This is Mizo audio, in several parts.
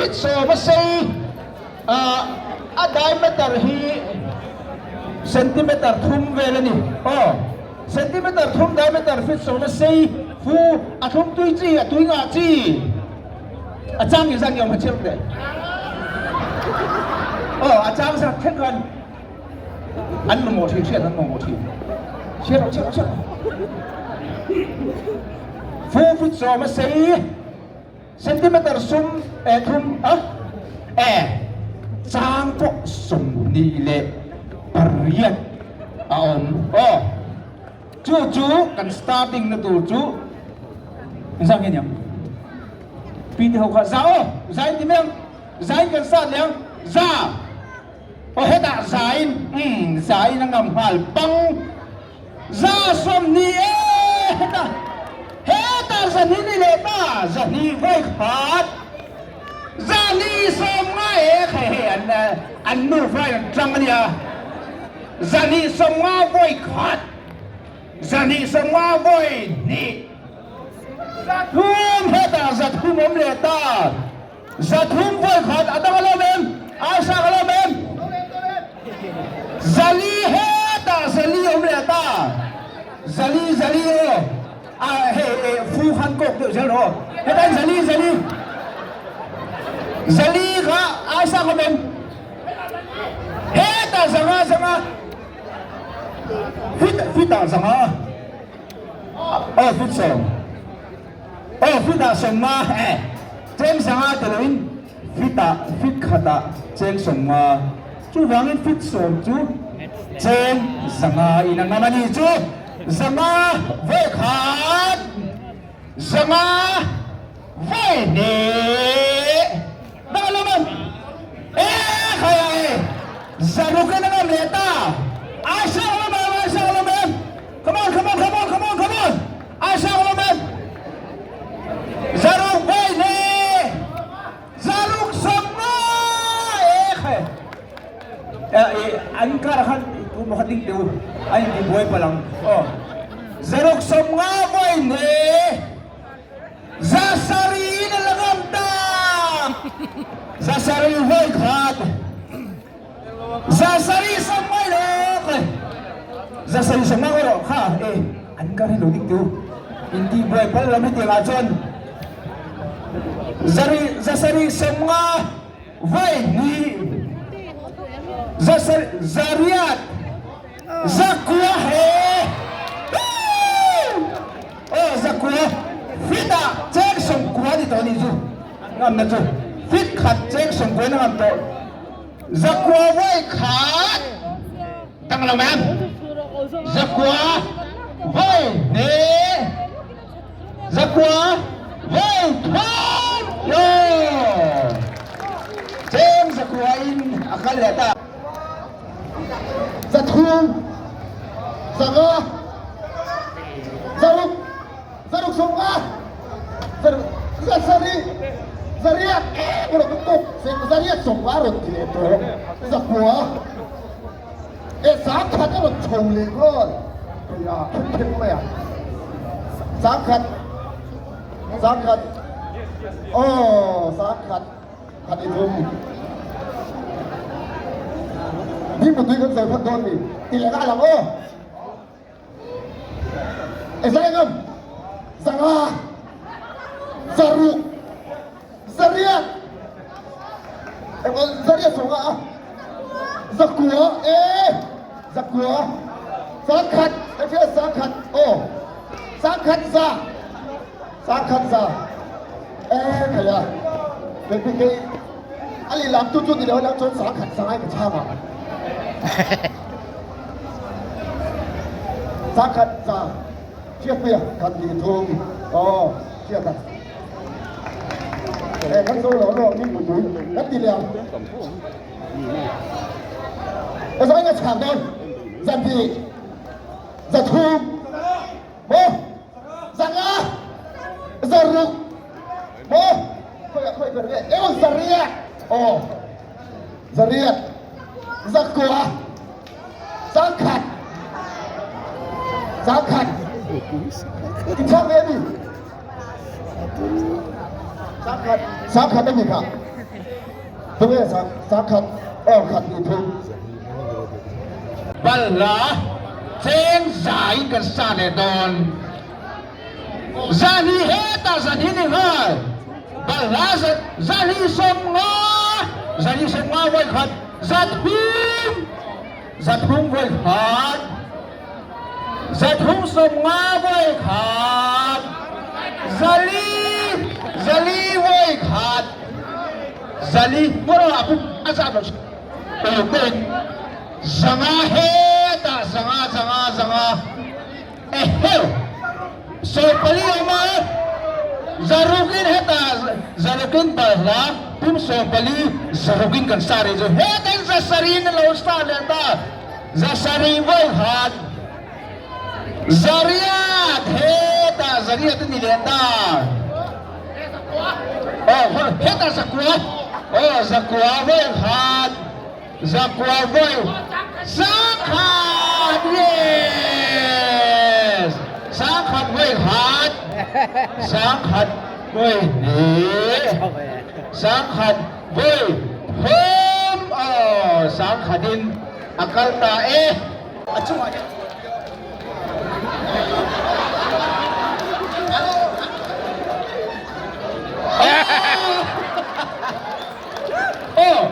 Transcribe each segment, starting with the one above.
Feet sawma sei a diameter hi centimeter thum vel a ni. Aw, centimeter thum diameter feet sawma sei fu a thlum tui chi, a tui ngah chi. A chang in zan nge awm kha chhiar teh. Aw, a chang zat thleng khan an mamawh thin hriat an mamawh thin. Chhiar rawh, chhiar rawh, chhiar rawh. Fu feet sawma sei. Centimeter sum eh thum a eh chang pawh 28 a awm aw. Chu chu kan starting na tur chu engzah nge niang? Pi te ho kha za aw, za in ti mai ang, za in kan start leh ang, za aw hetah za in umm za in a ngam nghal pang. 20 e heta heta 2 ni leh ta 2 vawi khat 2 sawmnga e hei hei an an nufa in an tang ania 2 sawmnga vawi khat 2 sawmnga vawi hnih 3 heta 3 awm leh ta 3 vawi khat a dang alawm em? Aisa ka lawm em? 4 hetah 4 awm leh ta. 4 4 aw. A hei e fu khan kawk deuh zel rawh aw. Hetan 4 4. 4 kha Aisa ka lawm em? Hetah 5 5. Fit fitah 5. Aw fit sawm. Aw fitah 50 e. Cheng 5 te loin fit-ah fit khatah cheng 50. Chuvangin fit sawm chu cheng 5 in a ngam a ni chu. 5 vawi khat, 5 vawi hnih. Dang alawm ang. E khaia e, 600 in a ngam leh ta. Aisa alawm em, aisa alawm em. Come on, come on, come on, come on, come on. Aisa alawm em. 600 vawi hnih, 650 e khaia. An kar khan tum kha ding teu a intibuai palh ang. Aw. 650 vawi hnih. 700 in a la ngam ta. 700 vawi khat. 700 sam mai lo kai. 700 sam mai rawh kha e an ka ri lo dik tu. In ti buai pal lam hi tiang ah chuan zari 700 sam nga vawi hnih 700 800 900 he. Aw 900 fit ah cheng 90 ni tawh a nih chu ngamna chu fit khat cheng 90 in a ngam tawh 900 vawi khat dang lo em 900 vawi hnih 900 vawi thum yo cheng 900 in a kal leh ta. 300, 500, 600, 650, 700, 800 em rawh tuk 850 a rawn ti leh tawh 900 e 1000 a rawn chho leh nghal thei a khem khem mai a 1000 1000 aw 1000 Khat i thum. Ding putui kan sawi phawt dawn mi? Ti leh nghal ang aw. E zai ngam. 500, 600, 800. E 800 songa a. 900 e 900. 1000 e fia 1000 aw. 1000 za. 1000 za. E thei a, kei kei a lehlam tu chu ni lo lang chuan 1000 sangai ka chhang ang. 1000 za hriat pui a khat ni thum aw hriat a. E kan zo lo lo min pui pui kan ti leh ang. E zai nga chhang dawn 200 300 maw 500 600 maw khawiah khawi ber nge emaw 800 aw 800 900 1000 1000 i chhak ve a mi 1000 1000 a ni kha. Tunge sangkhat aw khat hnih thum. Balhla cheng zai kan sa leh dawn. Zahnih hetah zahnih ni nghal. Balhla zahnih 50, zahnih 50 vawi khat, 300, 300 vawi khat, 350 vawi khat, 400, 400 vawi khat, 400 hmuh a pum a zat lo 500 hetah 500 500 500. Eheu! 14 awm a, 600 in hetah 600 in balhla pum 14 600 in kan sa rih chu hetain 700 in a lo sa leh ta, 700 vawi khan 800 hetah 800 a ni leh ta. Aw hetah 900, aw 900 vawi khan. 900 vawi 100 yes 100 vawi khat 100 vawi hnih 100 vawi thum aw 100 in a kal ta e. A chungah hian Aw,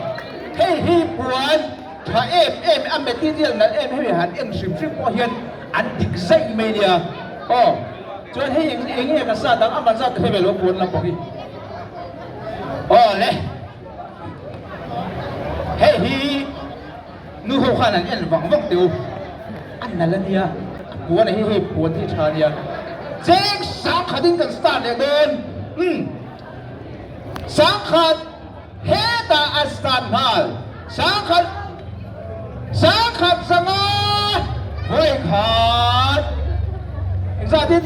hei hi puan tha em em a material nalh em hemi han en hrim hrim pawh hian an dik zaih mai nia. Aw, chuan hei eng eng nge ka sa dang a man zat ka hre ve lo puan lampang hi. Aw le, hei hi nu ho khan an en vang vang teh u, a nalh a nia, a puan a hi hei puan hi tha a nia. Cheng 10,000 in kan start leh dawn, umm. 10,000 hetah a start nghal. 10,000 10,000 500 vawi khat. Engzatin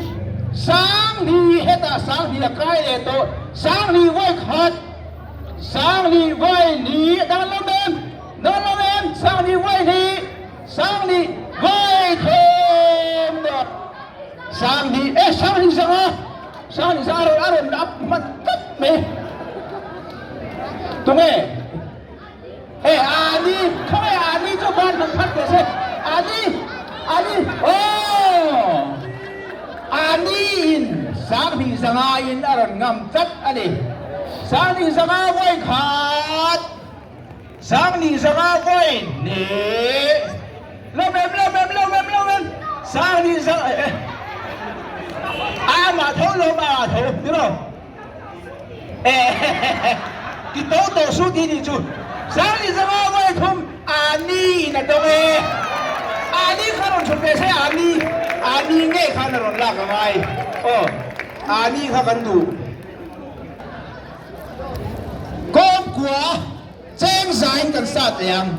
2,000 hetah 2,000 a kai leh tawh. 2,000 vawi khat. 2,000 vawi hnih. Dang lo em? Dang lo em? 2,000 vawi hnih. 2,000 vawi thum. 2,000 e 2,500. 2,500 a rawn a rawn up hman tlat mai. Tunge? E Ani, khawnge Ani chu ban han phat teh se. Ani, Ani, aw! Ani in 2,500 in a rawn ngam tlat a ni. 2,500 vawi khat, 2,500 vawi hnih. Lawm em, lawm em, lawm em, lawm em. 2,500, eh, amah tho lawm, amah tho, tiraw? Ti to to su ti nih chu. 2,500 vawi thum Ani in a dawng e. Ani kha rawn chhuk ve se Ani. Ani ngei khan a rawn lak a ngai. Aw Ani kha kan duh. Kawngkua cheng zain kan sat leh ang.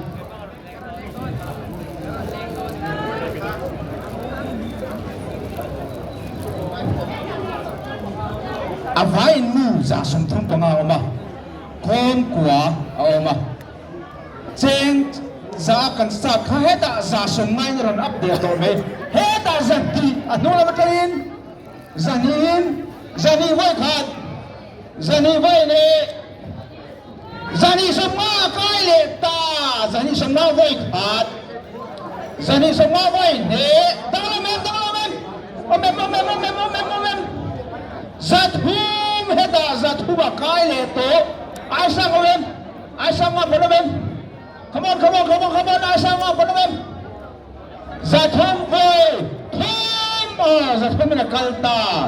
A vaiin nu 35 a awm a, kawngkua a awm a, cheng za kan start kha hetah 150 in a rawn up der tawh mai, hetah 200 a hnung lam atangin 200 in 200 vawi khat 200 vawi leh. 250 a kai leh ta, 250 vawi khat, 250 vawi hnih, danglam em, danglam em, awm em, awm em, awm em, awm em, awm em, 300 hetah 300 a kai leh tawh, aisang awm em, aisang ngam pawn awm em, come on, come on, come on, come on, aisang ngam pawn awm em, 300 vawi thum, aw 300 in a kal ta.